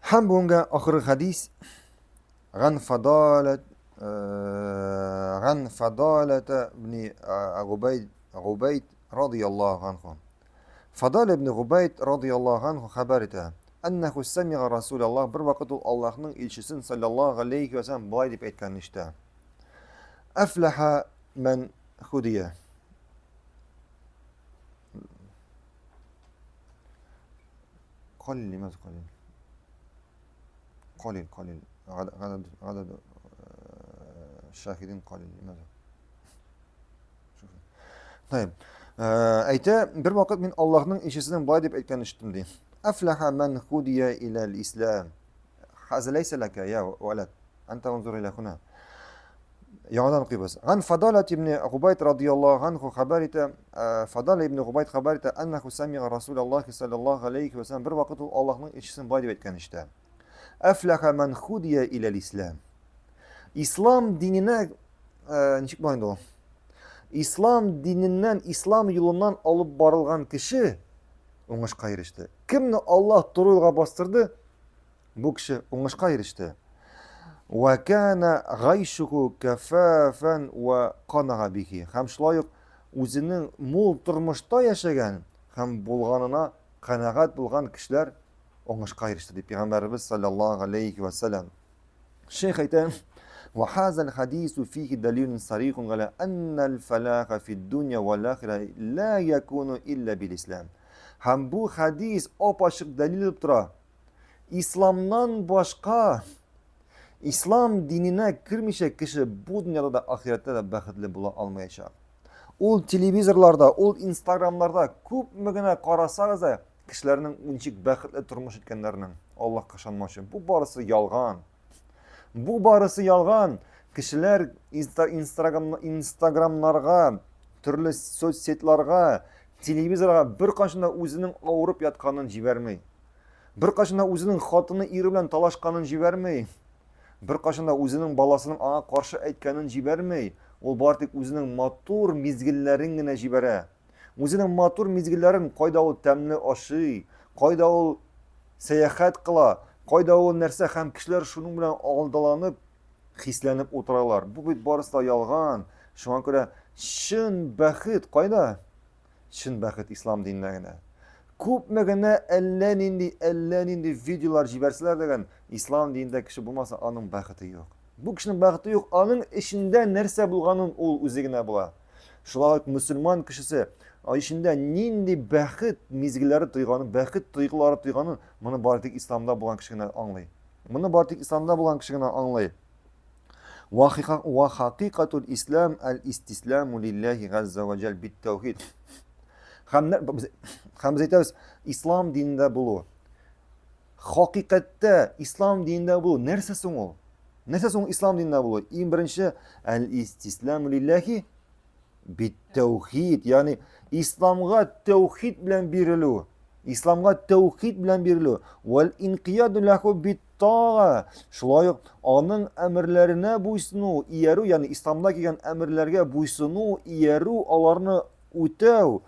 Һәм бүгенге ахыргы хәдис Ган фадалат Ган фадалата ибн Губайд Губайд радияллаһу анху. Фадал ибн Губайд радияллаһу анху хәбәр итә. Әннәху сәмига Расулаллаһ бер вакыт ул Аллаһның илчесен саллаллаһу алейхи ва сәлләм болай дип әйткәнен ишетә. Әфләһа мән худия. قليل لماذا قليل قليل قليل عدد عدد الشاهدين قليل لماذا طيب әйтә бер вакыт мин Аллаһның илчесенең болай дип әйткәнен ишеттем ди афлаха ман худия иля ислам хаза ләйсә ләкә я валад анта унзур иля хуна Яңадан укыйбыз. Ган Фадалат ибн Губайд радияллаһу анху хәбәр итә, э, Фадал ибн Губайд хәбәр итә, аннаху самига Расулаллахи саллаллаһу алейхи ва саллям бер вакыт ул Аллаһның илчесен болай дип әйткән ишетә. Әфләха ман худия иләл ислам. Ислам диненә э, ничек була инде ул? Ислам диненнән, ислам юлыннан алып барылган кеше уңышка иреште. Кемне Аллаһ туры юлга бастырды, Бу кеше уңышка иреште. Ва кана гайшуху кафафан ва канага бихи. Һәм шулай ук үзенең мул тормышта яшәгән һәм булганына канәгать булган кешеләр уңышка иреште дип пәйгамбәребез саллаллаһу алейхи ва саллям. Шейх әйтә, وهذا الحديث فيه دليل صريح على أن الفلاح في الدنيا والآخرة لا يكون إلا بالإسلام. Һәм бу хәдис апачык дәлил булып тора. Исламнан башка ислам диненә кермичә кеше бу дөньяда да ахирәттә дә бәхетле була алмаячак. Ул телевизорларда, ул инстаграмнарда күпме генә карасагыз да, кешеләрнең ничек бәхетле тормыш иткәннәренең Аллаһка ышанмаучы. Бу барысы ялган. Бу барысы ялган. Кешеләр инстаграм, инстаграмнарга, төрле соцсетьларга, телевизорга беркайчан да үзенең авырып ятканын җибәрми. Беркайчан да үзенең хатыны ире белән талашканын җибәрми. Беркайчан да үзенең баласының аңа каршы әйткәнен җибәрми. Ул бары тик үзенең матур мизгелләрен генә җибәрә. Үзенең матур мизгелләрен, кайда ул тәмле ашый, кайда ул сәяхәт кыла, кайда ул нәрсә һәм кешеләр шуның белән алдаланып, хисләнеп утыралар. Бу бит барысы да ялган. Шуңа күрә чын бәхет кайда? Чын бәхет ислам динендә генә. Күпме генә әллә нинди, әллә нинди видеолар җибәрсәләр дигән, ислам динендә кеше булмаса, аның бәхете юк. Бу кешенең бәхете юк, аның эчендә нәрсә булганын ул үзе генә була. Шулай ук мөселман кешесе эчендә нинди бәхет мизгелләре тойганын, бәхет тойгылары тойганын моны бары тик исламда булган кеше генә аңлый. Моны бары тик исламда булган кеше генә аңлый. Ва хакыйкатул ислам аль-истисламу лиллахи газза ва җәл бит таухид. Һәм һәм без әйтәбез, ислам динендә булу. Хакыйкатьтә ислам динендә булу нәрсә соң ул? Нәрсә соң ислам динендә булу? Иң беренче әл-истисламу лиллахи бит тәүхид, ягъни исламга тәүхид белән бирелү. Исламга тәүхид белән бирелү. Вәл инкияду лаху бит тага. Шулай ук аның әмерләренә буйсыну, иярү, ягъни исламда килгән әмерләргә буйсыну, иярү, аларны үтәү.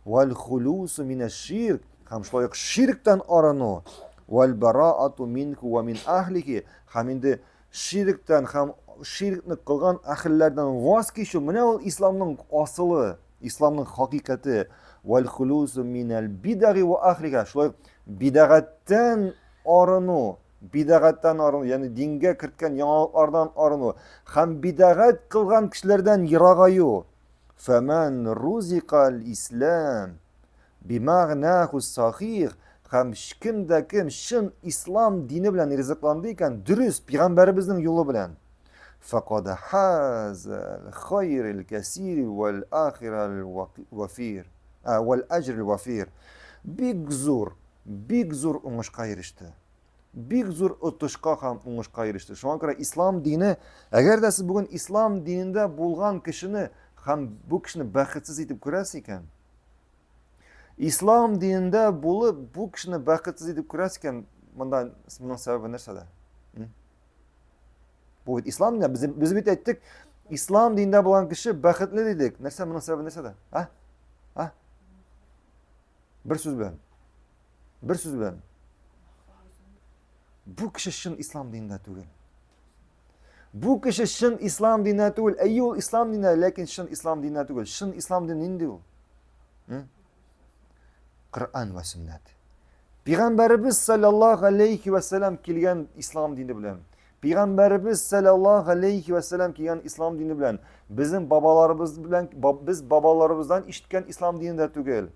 Вәл хулусу минәш ширк. Һәм шулай ук ширктән арыну. Вәл бараату минху ва мин ахлихи. Һәм инде ширктән һәм ширкне кылган әһелләрдән ваз кичү. Менә ул исламның асылы, исламның хакыйкате. Вәл хулусу минәл бидаги ва ахлиха. Шулай ук бидагаттан арыну, бидагаттан арыну, ягъни дингә керткән яңалыклардан арыну һәм бидагат кылган кешеләрдән ерагаю. Фәмән рузикал ислам бимагнаху сахих һәм кем дә кем чын ислам дине белән ризыкланды икән, дөрес пәйгамбәребезнең юлы белән. Фақад хазал хайрил кәсир вәл ахирал вафир, вәл аҗрил вафир. Бик зур, бик зур уңышка иреште. Бик зур отышка һәм уңышка иреште. Шуңа күрә ислам дине, әгәр дә сез бүген ислам динендә булган кешене һәм бу кешене бәхетсез итеп күрәсез икән, ислам динендә булып бу кешене бәхетсез итеп күрәсез икән, монда моның сәбәбе нәрсәдә? Бу бит ислам динендә, без, без бит әйттек, ислам динендә булган кеше бәхетле дидек. Нәрсә моның сәбәбе нәрсәдә? А? А? Бер сүз белән. Бер сүз белән. Бу кеше чын ислам динендә түгел. Бу кеше чын ислам динендә түгел. Әйе, ул ислам динендә, ләкин чын ислам динендә түгел. Чын ислам дине нинди ул? Коръән вә сөннәт. Пәйгамбәребез саллаллаһу алейхи вә сәлам килгән ислам дине белән, Пәйгамбәребез саллаллаһу алейхи вә сәлам килгән ислам дине белән, безнең бабаларыбыз белән без бабаларыбыздан ишеткән ислам дине дә түгел.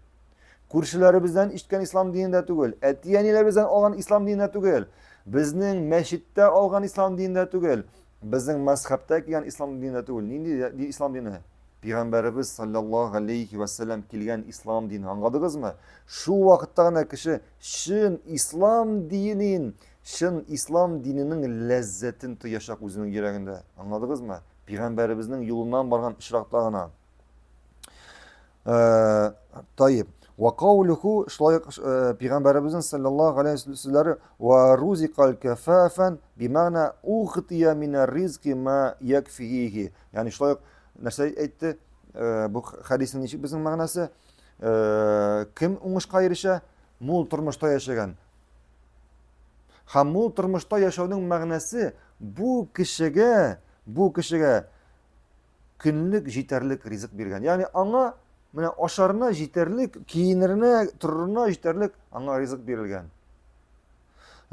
Күршеләребездән ишеткән ислам дине дә түгел, әти-әниләребездән алган ислам дине дә түгел, безнең мәчеттә алган ислам дине дә түгел, безнең мәзхәбтә килгән ислам дине дә түгел. Нинди ислам дине? Пәйгамбәребез саллаллаһу алейхи вә сәлләм килгән ислам дине. Аңладыгызмы? Шул вакытта гына кеше чын ислам динен, чын ислам диненең ләззәтен тоячак үзенең йөрәгендә. Аңладыгызмы? Пәйгамбәребезнең юлыннан барган очракта гына. Э, Таиб. Ва каулюху, шулай ук э, пәйгамбәребезнең саллаллаһу алейһи сүзләре ва рузикал кафафан бимана угтия минар ризки ма якфиһи. Ягъни шулай ук нәрсә әйтте? Э, бу хәдиснең ничек безнең мәгънәсе? Кем уңышка ирешә? Мул тормышта яшәгән. Һәм мул тормышта яшәүнең мәгънәсе бу кешегә, бу кешегә көнлек җитәрлек ризык биргән. Ягъни аңа менә ашарына җитәрлек, киенеренә, торырына җитәрлек аңа ризык бирелгән.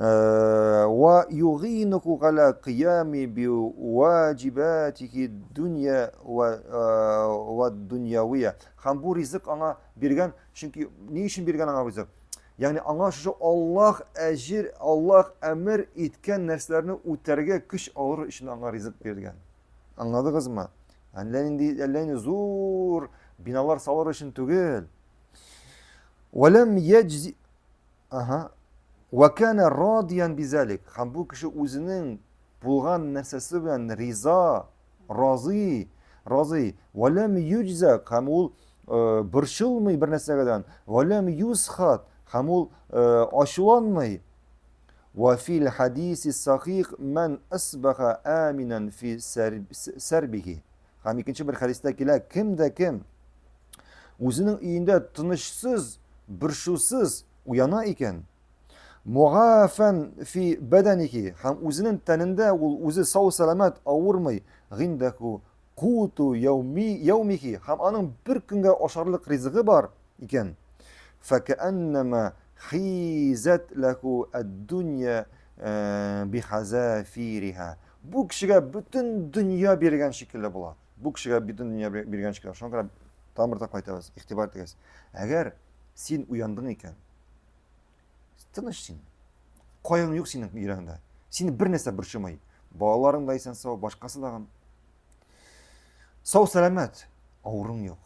Э, ва югинуху галя кыями би ваҗибатихи дөнья ва э, дөньявия. Һәм бу ризык аңа биргән, чөнки ни өчен биргән аңа ризык? Ягъни аңа шушы Аллаһ әҗир, Аллаһ әмер иткән нәрсәләрне үтәргә көч алыр өчен аңа ризык бирелгән. Аңладыгызмы? Әллә нинди, әллә нинди зур биналар салыр өчен түгел. Вәләм яҗзи Ага. Ва кана радиян бизалик. Һәм бу кеше үзенең булган нәрсәсе белән риза, разый, разый. Вәләм юҗза һәм ул э, борчылмый бер нәрсәгәдән. Вәләм юсхат һәм ул э, ачуланмый. Вә фил хадиси сахих мән асбаха аминан фи сәрбихи. Һәм икенче бер хәдистә килә, кем дә кем үзенең өендә тынычсыз, борчусыз уяна икән, мугафан фи бәдәнихи һәм үзенең тәнендә ул үзе сау сәламәт авырмый, гиндәху куту яуми яумихи һәм аның бер көнгә ашарлык ризыгы бар икән, фәкәәннәмә хизәт ләху әд-дунья э, бихазафириха. Бу кешегә бөтен дөнья биргән шикелле була. Бу кешегә бөтен дөнья биргән шикелле. Шуңа күрә тагын бер тапкыр әйтәбез, игътибар итегез. Әгәр син уяндың икән, тыныч син. Кайгың юк синең йөрәгеңдә. Сине бер нәрсә борчымый. Балаларың да исән сау, башкасы да. Сау сәламәт, авыруң юк.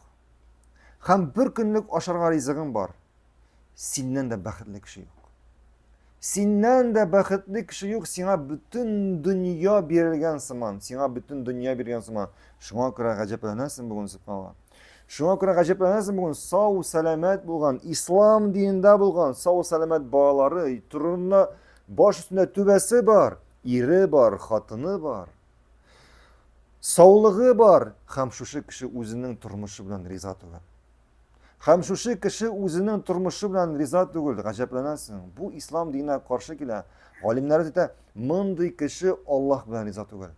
Һәм бер көнлек ашарга ризыгың бар. Синнән дә бәхетле кеше юк. Синнән дә бәхетле кеше юк, сиңа бөтен дөнья бирелгән сыман, сиңа бөтен дөнья бирелгән сыман. Шуңа күрә гаҗәпләнәсең бүген, субханалла. Шуңа күрә гаҗәпләнәсең бүген сау, сәламәт булган, ислам динендә булган, сау, сәламәт балалары, торырына баш өстендә түбәсе бар, ире бар, хатыны бар. Саулыгы бар, һәм шушы кеше үзенең тормышы белән риза түгел. Һәм шушы кеше үзенең тормышы белән риза түгел, гаҗәпләнәсең. Бу ислам диненә каршы килә. Галимнәр әйтә, мондый кеше Аллаһ белән риза түгел.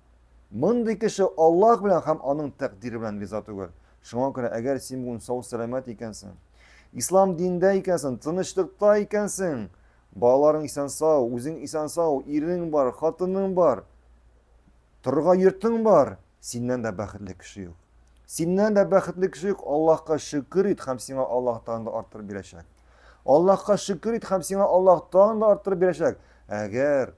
Мондый кеше Аллаһ белән һәм аның тәкъдире белән риза түгел. Шуңа күрә әгәр син бүген сау сәламәт икәнсең, ислам динендә икәнсең, тынычлыкта икәнсең, балаларың исән сау, үзең исән сау, ирең бар, хатының бар, торырга йортың бар, Синнән дә бәхетле кеше юк. Синнән дә бәхетле кеше юк. Аллаһка шөкер ит һәм сиңа Аллаһ тагын да арттырып бирәчәк. Аллаһка шөкер ит һәм сиңа Аллаһ тагын да арттырып бирәчәк. Әгәр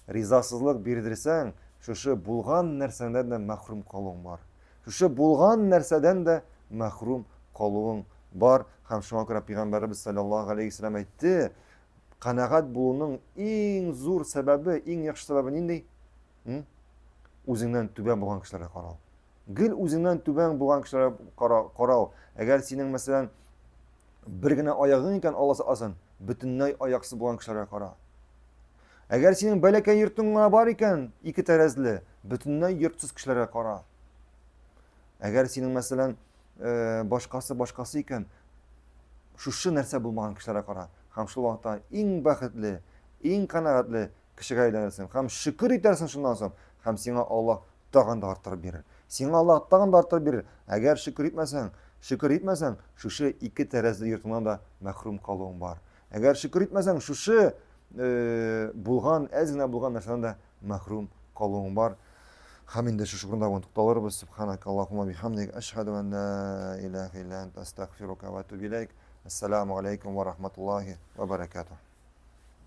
ризасызлык бирдерсәң, шушы булган нәрсәдән дә мәхрүм калуың бар. Шушы булган нәрсәдән дә мәхрүм калуың бар. Һәм шуңа күрә Пәйгамбәребез саллаллаһу алейхи вәсәлләм әйтте, канәгать булуның иң зур сәбәбе, иң яхшы сәбәбе нинди? Үзеңнән түбән булган кешеләргә карау. Гел үзеңнән түбән булган кешеләргә карау. Әгәр синең, мәсәлән, бер генә аягың икән, Алла сакласын, бөтенләй аяксыз булган кешеләргә кара. Әгәр синең бәләкәй йортың гына бар икән, ике тәрәзле, бөтенләй йортсыз кешеләргә кара. Әгәр синең, мәсәлән, э, башкасы башкасы икән, шушы нәрсә булмаган кешеләргә кара. Һәм шул вакытта иң бәхетле, иң канәгатьле. кешегә әйләнерсең һәм шөкер итәрсең шуннан соң һәм сиңа Аллаһ тагын да арттырып бирер. Сиңа Аллаһ тагын да арттырып бирер. Әгәр шөкер итмәсәң, шөкер итмәсәң, шушы ике тәрәзле йортыңнан да мәхрүм калуың бар. Әгәр шөкер итмәсәң, шушы э, булган, әз генә булган нәрсәдән дә мәхрүм калуың бар. Һәм инде шушы урында бүген тукталырбыз. Субханак Аллаһумма бихамдик, ашһаду ан ла илаһа илля анта, астагфирука ва атубу иләйк. Ассаламу алейкум ва рахматуллахи ва баракатух.